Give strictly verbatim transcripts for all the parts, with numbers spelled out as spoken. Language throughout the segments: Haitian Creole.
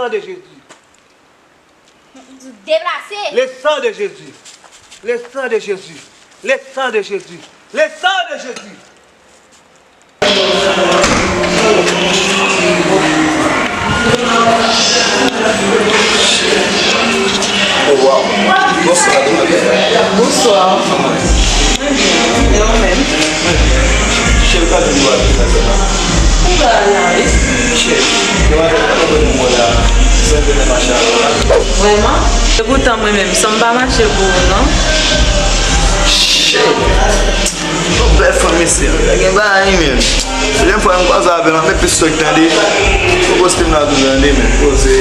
sang de Jésus. Deplase. Le sang de Jésus. Le sang de Jésus. Le sang de Jésus. Le sang de Jésus. Oh, wow. Bonswa, demoiselle. Bonswa. Mwen byen, e ou menm? Chèf ka di w ap vin nan zòn nan. Ou la la, wi. Chèf, demoiselle, kòman nou wè la? Zòn nan mache avè w la? Vrèman? E poutan mwen menm, san m pa mache pou ou, non? Chèf. Yon bèl fanm, mesye. Gen bagay, men. Lè m fwa m kwaze avè l, m ap met plis sòk tande. Pou poste m la tou tande, men. Poze.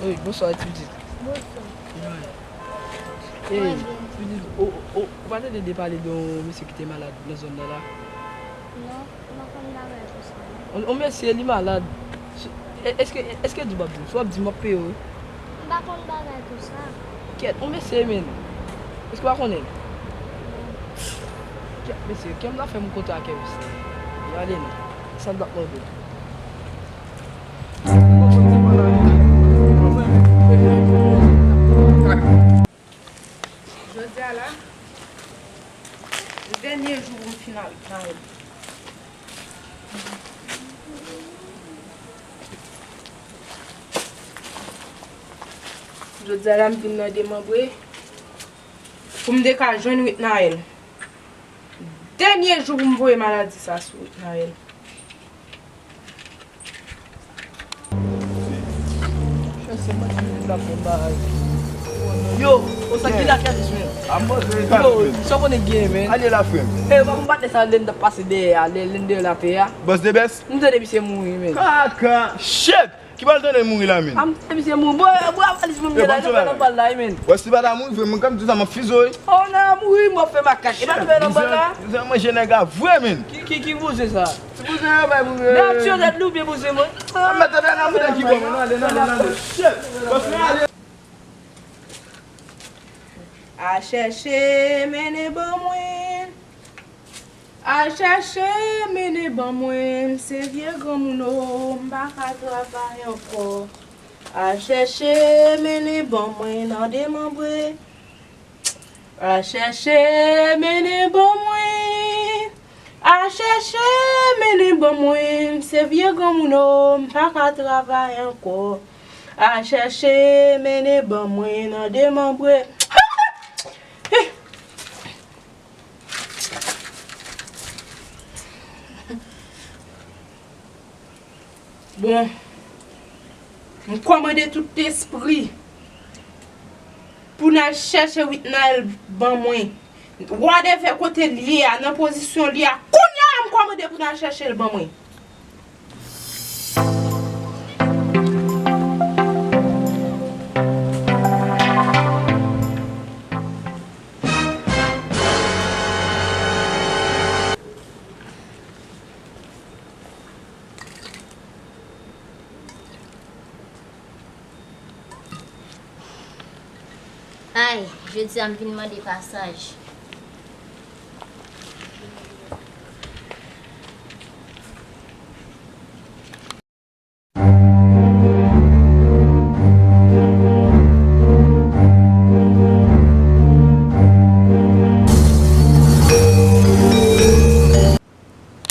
Wi, bonswa, ti pitit. Bonswa. Ey, pitit, ou, ou, ou pa tande de pale de yon mesye ki te malad nan zòn nan la? Non, m pa konn bagay konsa, non. On, on mesye, li malad. S-, e-, èske, èske di w ap di m? Si w ap di m, w ap peye w, wi. M pa konn bagay konsa. Kèt, on mesye, men. Èske w pa konnen l? Non. Kèt, mesye, kè m ta fè m kontre ak kè mesye. Li ale non. Sa l t ap mande. Jodi a la, se dènye jou pou m fin al travay. Jodi a la, m vin nan demanbre pou m te ka jwenn Witnaël. Dènye jou pou m voye maladi sa sou Witnaël. Yo, o sa ki lakèt men. Yo, sa w konnen gen, men. Ale la, frè m. E, pa m pa te sa, lè n t ap pase dèyè a, lè, lè n dèyè la tè a. Bòs de bès? M tande misye mouri, men. Kaka, shit! Ki pral tande mouri la, men? A, m tande misye mouri. Bò, bò, a valiz moun gen la, e nan bal la, men. Bòs, li pa ta mouri, frè m, mwen, kòm di sa, m ap fizo, wi. O, nan mouri, m ap fè makak. E pa nan bal la. Bouzen manje nèg la vre, men. Ki, ki, ki bouzen sa? Ti bouzen yo bay pou mwen. Nèg yo tèt li oubyen bouzen mwen? An mèt tande nan mouda ki bò mwen, ale, ale, ale. Shit. Bòs mwen ale. A chèche mennen ban mwen. A chèche mennen ban mwen. Se vye granmoun o, m pa ka travay ankò. A chèche mennen ban mwen nan demanbre. A chèche mennen ban mwen. A chèche mennen ban mwen. Se vye granmoun o, m pa ka travay ankò. A chèche mennen ban mwen nan demanbre. Bon, m kòmande tout espri pou n al chèche Witnaël ban mwen. Whatever kote l ye a, nan pozisyon l ye a, kounye a m kòmande pou n al chèche l ban mwen. Ay, jodi a m vin mande pasaj.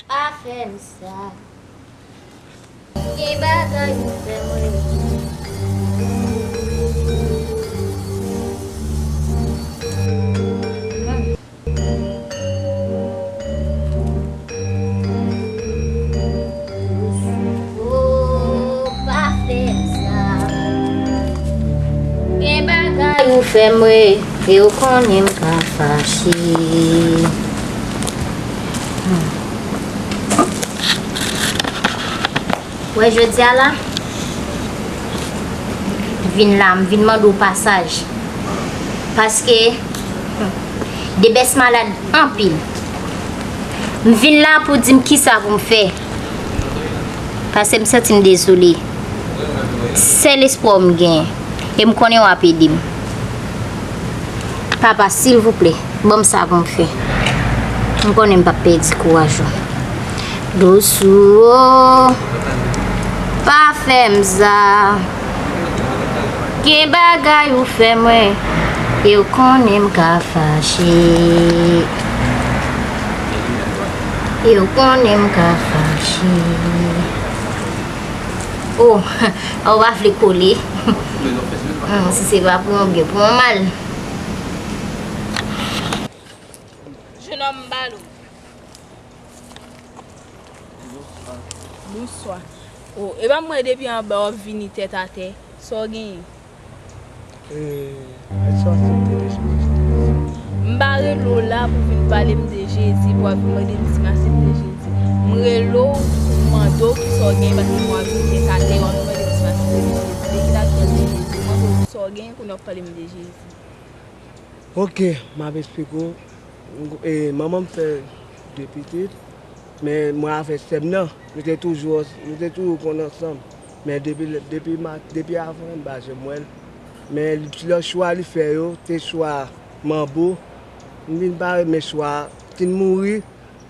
Pa fè m sa. Gen bagay ou fè mwen. Oh, pa fè m sa. Gen bagay ou fè mwen, e ou konnen m ka fache. Wè, jodi a la, m vin la, m vin mande w pasaj. Paske, hmm, Debès malad anpil. M vin la pou di m kisa pou m fè. Paske m santi m dezole. Sèl espwa w m gen. E m konnen w ap ede m. Papa, silvouplè, ban m sa pou m fè. M konnen m p ap pèdi kouraj ou. Dous ou, pa fè m sa. Gen bagay ou fè mwen, e w konnen m ka fache. E w konnen m ka fache. Oh, ou pa vle kole. Hmm, si se pa pou yon byen, pou yon mal. Jenòm, m ba l ou. Bonswa. Oh, e pa mwen depi anba w ap vini tèt atè. Sa w genyen? E, sa se te Jezi. M pa rele w la pou vin pale m de Jezi, pou w ap vin mande m si m aksepte Jezi. M rele w pou m mande w kisa w genyen, paske mwen ap vin tèt atè, w ap vin mande m si m aksepte Jezi. Depi dat w aksepte Jezi, m mande w kisa w genyen, kounye a w ap pale m de Jezi. Ok, m ap esplike w. E, manman m fè de pitit, men mwen avèk sè m nan, nou te toujou, nou te toujou konn ansanm. Men depi, depi, depi avan, m pa janm wè l. Men lòt chwa li fè yo, te chwa manbo. M vin pa renmen chwa. Si l mouri,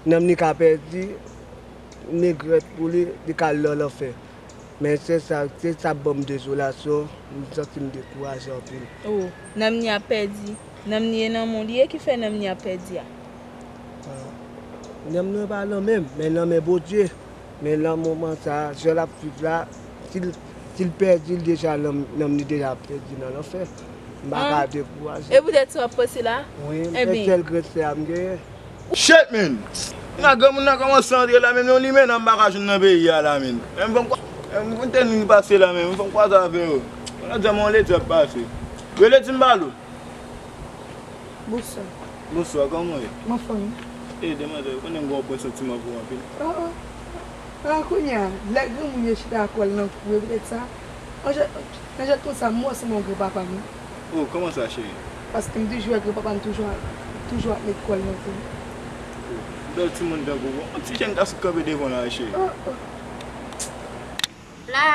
nanm li ka pèdi, m regrèt pou li, li ka al nan lanfè. Men se sa, se sa k ban m dezolasyon, m santi m dekouraje anpil. Oh, nanm li ap pèdi. Nanm li e nan men w li ye ki fè nanm li ap pèdi a. Ah, nanm nou pa nan men m, men nan men Bondye. Men nan moman sa a, jan l ap viv la, si l, si l pèdi l deja, nanm, nanm li deja pèdi nan lanfè. M pa ka dekouraje. E poutèt sa w ap panse la? Wi, se sèl grenn sè a m genyen. Shit, man! Nan granmoun nan kòmanse antre la, menm yon limenna m pa ka jwenn nan peyi a la, man. Menm fò m kwa-, menm fò m te vin pase la, menm fò m kwaze avè yo. Kounye a di a m yon ledi ap pase. Rele di m ba l ou. Bonswa. Bonswa, kòman w ye? M anfòm wi. E, demwazèl, ou konnen m gen yon presantiman pou ou anpil. Oh, oh. Ah, kounye a, lè granmoun yo chita kò l nan kou, e poutèt sa. An jèt, an jèt konsa, m wè w sanble yon granpapa m wi. Oh, kòman sa, cheri? Paske m toujou wè granpapa m toujou ap, toujou ap met kò l nan kou m. Oh, bèl timoun tankou w. Yon ti jèn gason k kanpe devan w la, cheri. Oh, oh. La.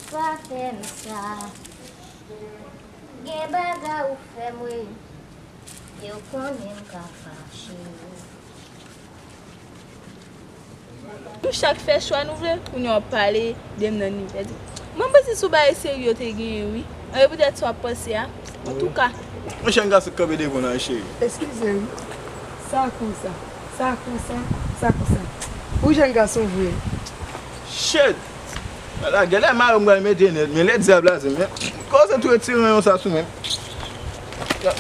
Pa fè m sa. Gen bagay ou fè m wi. E w konnen m ka fache. Nou chak fè chwa nou vle, kounye a w ap pale de m nan ni pèdi. Mwen panse se yon bagay serye w te genyen wi. An e poutèt sa w ap panse a. Antouka. Yon jèn gason k kanpe devan w la, cheri. Eskize wi. Sa konsa. Sa konsa. Sa konsa. Ou jèn gason vre. Shit! Ala, genlè mayo m pral mete nèt, men lè dyab la se men. Kòman se tou retire yon sa sou men.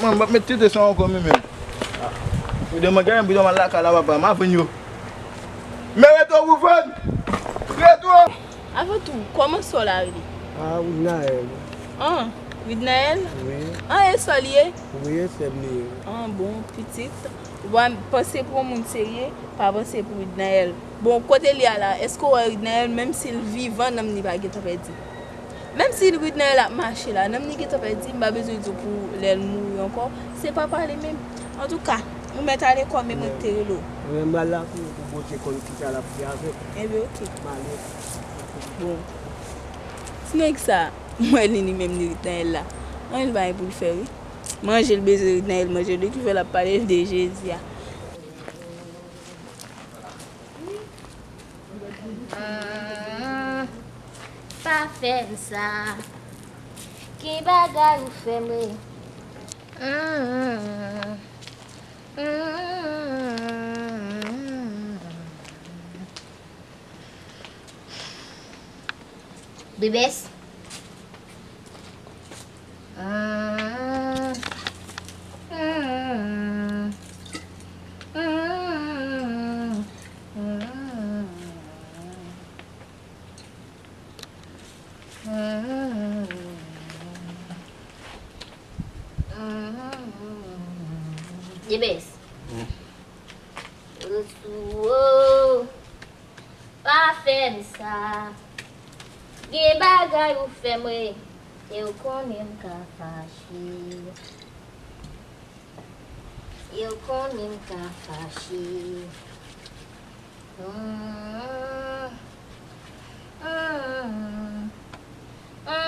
Mwen, m ap met tete sa ankò men men. Ou demen genyen bidon mal lakay la papa, m a vann yo. Men reto pou vann. Reto. Avan tou, kòman sè w la rele? Ah, Widnaèl. An, Widnaèl? Wi. An, e sè w li ye? Wi, e sè m li ye. An, bon, pitit. Ou pa panse pou yon moun serye, pa panse pou Widnaèl. Bon, kote li a la, èske w wè Widnaèl, menm si l vivan, nanm li pa gentan pèdi? Menm si Widnaèl ap mache la, nanm li gentan pèdi, m pa bezwen di w pou lè l mouri ankò, se pa pale menm. Antouka, ou mèt ale kò, men mwen ki te rele w. Mwen, m pral lakou pou Bondye konn kisa l ap fè avè m. Enben, oke. M ale. Bon. Ti nèg sa, m wè li, li menm li ret nan èl la. Anyen l pa gen pou l fè, wi. Manje l bezwen ret nan èl manje l, wi, ki fè l ap pale l de Jezi a. Ah, pa fè m sa. Ki bagay ou fè mwen? Ah, ah, ah. Debès. Debès. Osou, oh, pa fè m sa. Gen bagay ou fè m, wi. E w konnen m ka fache. E w konnen m ka fache. Mm, mm, mm, mm,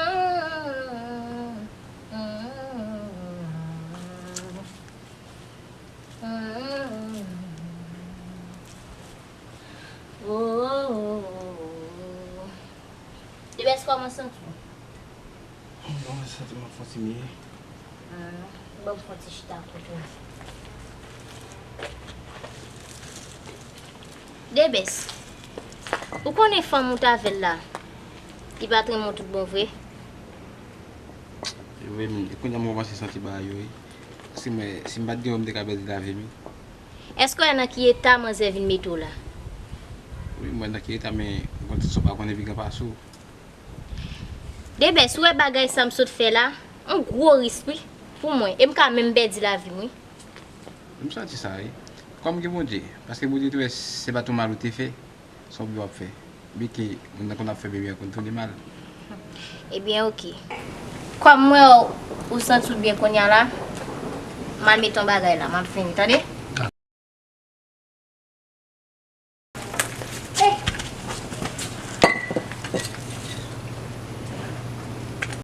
mm. Debès, kòman w santi w? Bon, mwen santi m ap fon ti miye. Ban m fon ti chita kote w. Debès, ou konnen fanm ou t avè l la, li pa t renmen w tout bon vre? E vre, men, e kounye a m kòmanse santi bagay yo, wi. Paske mwen, si m pa t gen ou, m te ka pèdi lavi m, wi. Èske w wè nan ki eta manzè vin mete w la? Wi, m wè nan ki eta, men ou konn sa w pa konnen pi gran pase w. Debès, ou wè bagay sa m sot fè la? Yon gwo risk, wi, pou mwen. E m ka menm pèdi lavi m, wi. M santi sa, wi. Kòm gen Bondye, paske Bondye te wè se pa t yon mal ou te fè, se yon byen w ap fè. Byen ke moun nan konn ap fè byen, byen konn tounen mal. Ebyen, oke. Kòm mwen wè w, ou santi w byen kounye a la, m al mete yon bagay la, m ap vini, tande?